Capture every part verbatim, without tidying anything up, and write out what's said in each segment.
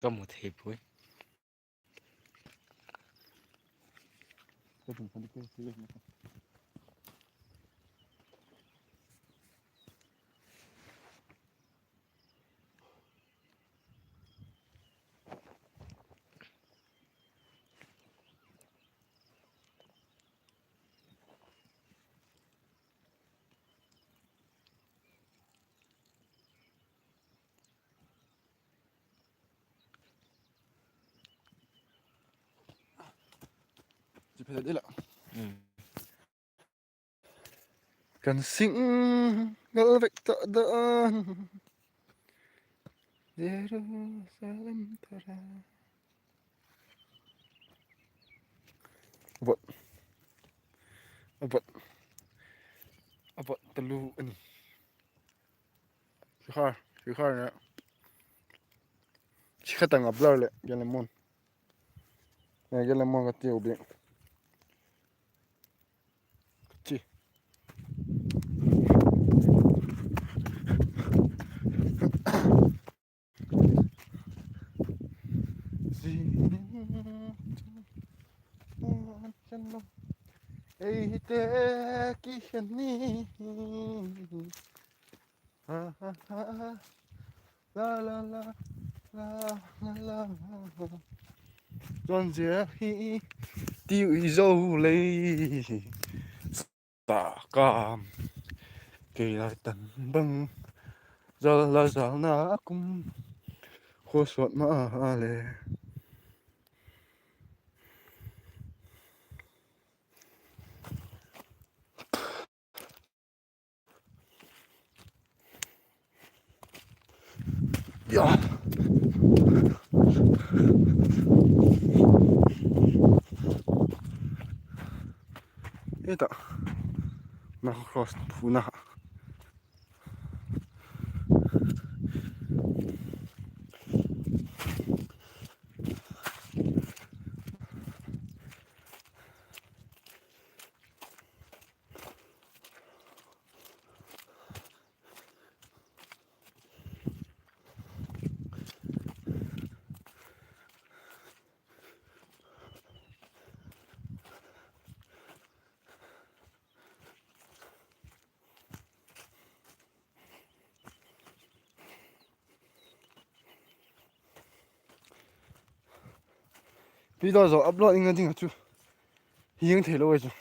ka mu thei puai. Kan sing gal vek ta dan, Jerusalem thara. Vot. A vot. A vot talu ani. Sikhar, sikhar na. Sikha tang a blur le, Gelemon. Ngai Gelemon ka tiu bi. Chi. Ei te ki hen ni. La la la la la la. Zon zia hi tiu i zo lei. Sa kam kei lai tan bang. Zal la zal na kum. Kho suat ma le. Eta. Na cross phu na. Video zo upload ing a ding a chu hiang thei lo ai chu.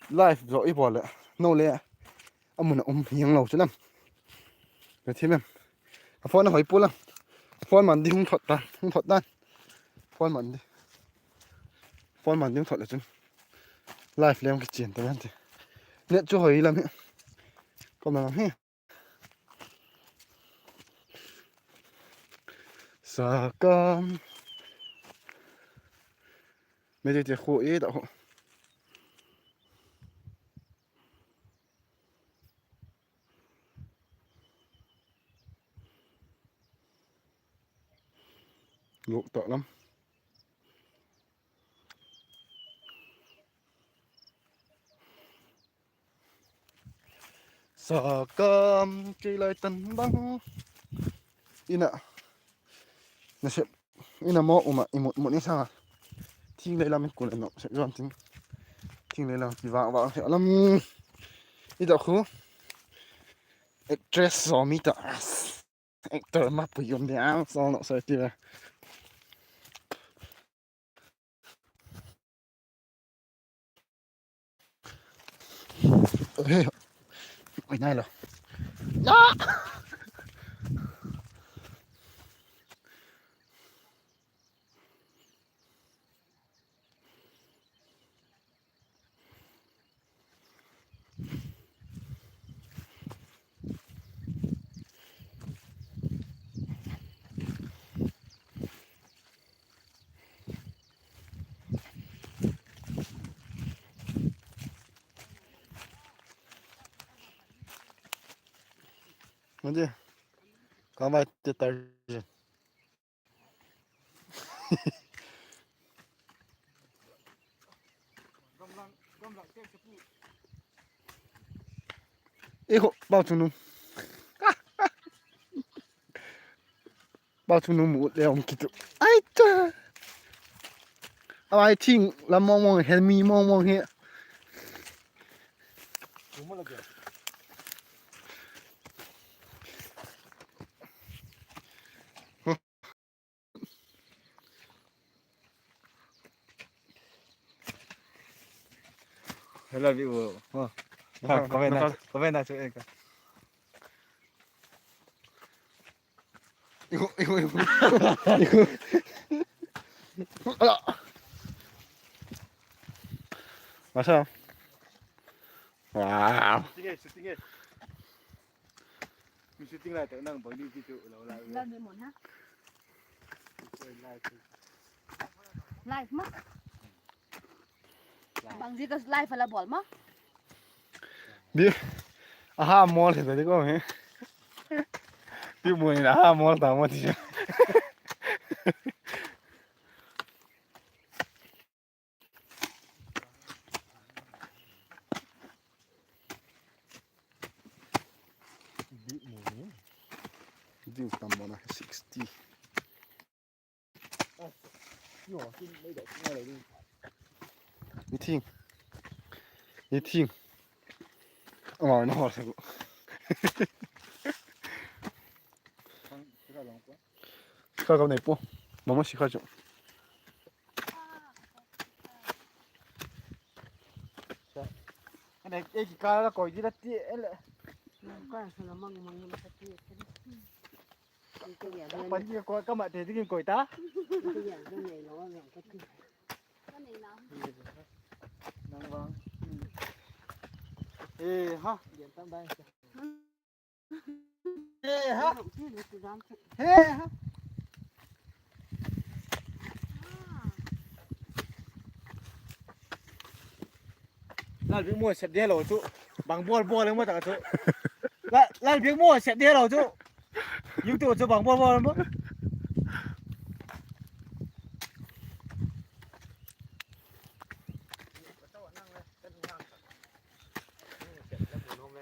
Live zo i bawl le no le a mun a um hiang lo chu lam. Ka thim em. A phone a hoi pua lam. Phone man di hung thot ta, hung thot dan. Phone man di. Phone man di hung thot le chun. Live lem kichian ta lam ti. Net chu hoi lam hi. Kom lam hi. Sakam. Mei ti ti khu i da khu. Luk tak lam. Sakam kei lai tan bang. Ina. Nasep. Ina maw um a i mut mut ni sâng a. Thing lei lam i kun a nok sek zon ting. Thing lei lam ki vak vak he lam. I da khu. Actress zo mi ta. Actor ma pui um de ang so no so ti ve. Oi nai lo. Hadi. Ka vai te tar. Ei ho, pau chunu. Ba chu nu mu le um kitu. Ai cha. Ai thing lam mong mong, hel mi mong mong hi. Hello, view. Ha, comment na, comment na chu. Ihu, ihu, ihu. Ala. Masa. Wow. Shooting e, shooting e. Mi shooting lai tak nang bang ni video lo lai. Live ma. Bang zi ka live la bol ma. Di. Aha, mol he di ko he. Ti mu ni aha, mol ta mo ti. Di mu ni. Di tam mo na sixty. I thing. I thing. Ama na hor sa ku. Sikha ka nei pu. Mama sikha chu. Ka nei e ki ka la koi di la ti e le. Ka sa la mang mang la ka ti. Pan ki ko ka ma te ding koi ta. Nang vang. E ha. E ha. E ha. Lal Bik Mo sep dia lo chu. Bang bol bol mo ta chu. Lal Bik Mo sep dia lo chu. YouTube chu bang bol bol mo.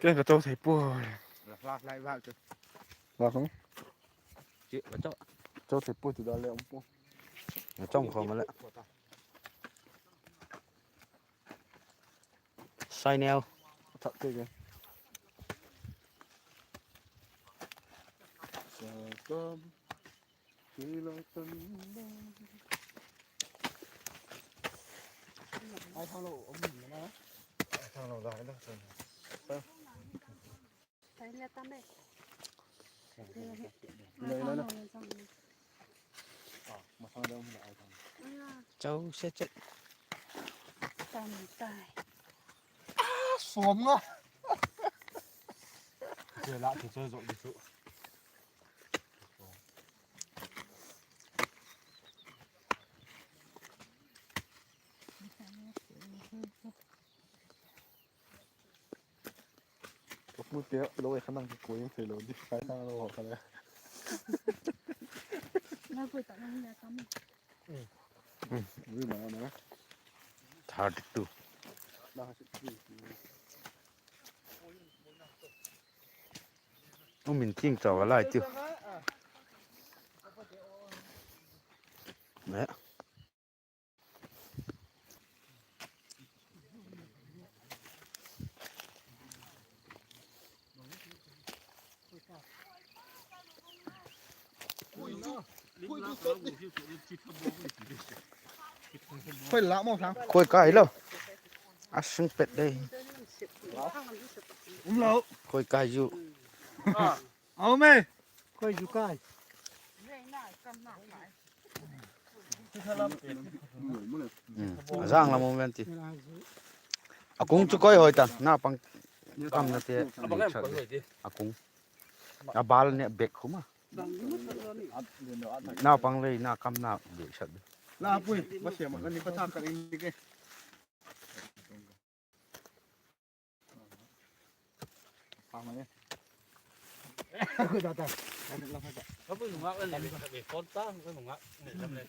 Ken ka chau thei pua. Lak lai vak chu. Vak hung. Chi ka chau. Chau thei pua ti da le um pua. Ka chau khawm le. Sai neu. Thak te ke. Sa kam. Ai thang lo, um, na. Ai thang lo, da, da, da. Sai le tam e. Lo, lo, lo. Ah, ma thang lo, um, ai thang. Chau se che. Tam tai. Ah, som nga. Che la, che, che, zo, di su. Ka pu te lo e kha nang ki koi thei lo di kai thang lo kha le. Nang koi ta nang le kam. Ui ma na. Thirty two. U min ting chau a lai tiu. Ne. Khoi la mo thang. Khoi kai lo. A sung pet dei. Um lo. Khoi kai ju. Ah, au me. Khoi ju kai. A zang lam um ven ti. A kung chu koi hoi ta. Na pang kam na te. A kung. A bal ne bek khum a. Naupang lei na kam na bek sat. La pui, ma siam kan ni pa thak kan ni ke. Pang ma ni. Ku ta ta. Ka bu nungak le ni, ka be phone ta, ka nungak ni lam le.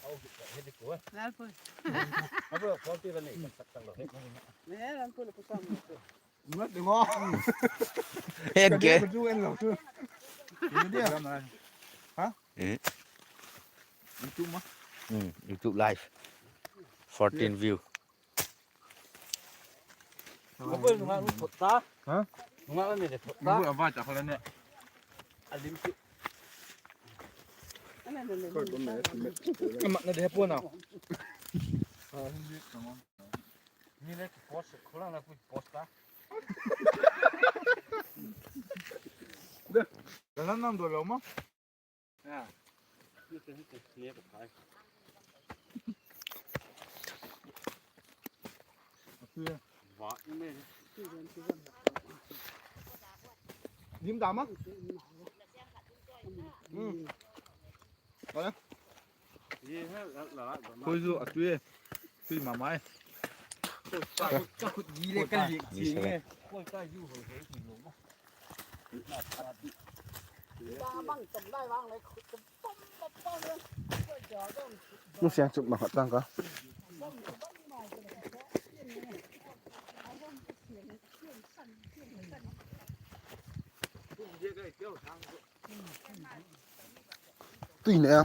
Au, he di ku. La pui. Ka bu phone ti la ni, ka sak tang lo he. Ne, lam pui lo ku sam. Ngat de ngo. Het ke. Ka du en lo tu. Ni dia. Ha? Eh. YouTube ma? Hmm, YouTube live. Fourteen view. Nungak nungak thot ta. Ha? Nungak le mi le thot ta. Nungak a vai ta khala ne. A lim chu. Amat na de pua na. Mi le post khala na ku post ta. Dalam nam do lo ma. Dim dam a. Koi zu a tui e. Tui ma mai. Ka khut gi le ka liak chi nge. Nu siang chup ma khat tang ka. Tui ne a.